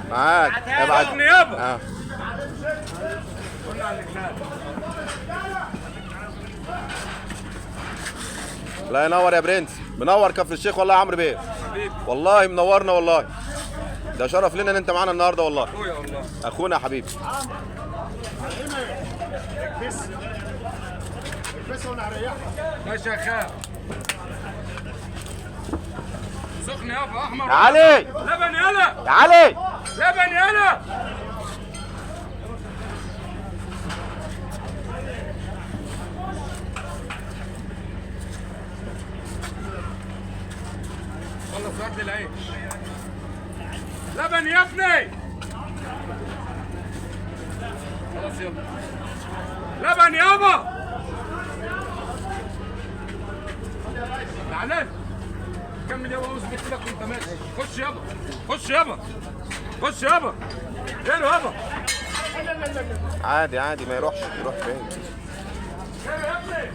معاك ابعت يابا. الله ينور يا برنس، منور كفر الشيخ والله يا عمرو بيه، والله منورنا والله، ده شرف لنا ان انت معانا النهارده والله. اخويا والله، اخونا يا حبيبي. ماشي يا خال. سخن يابا، احمر. يا علي لبن يلا، يا علي لبن يلا. خلص هات لي العيش. لبن يا ابني. خلاص يلا. لبن يابا. تعالى كمل يابا، اظبط كده وانت ماشي. خش يابا، خش يابا، خش يابا، غيره يابا. عادي عادي، ما يروحش، يروح فين؟ غيره يا ابني.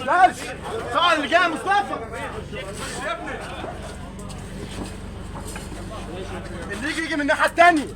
درش طبعا اللي جاي مصطفى، اللي يجي يجي من الناحية الثانية.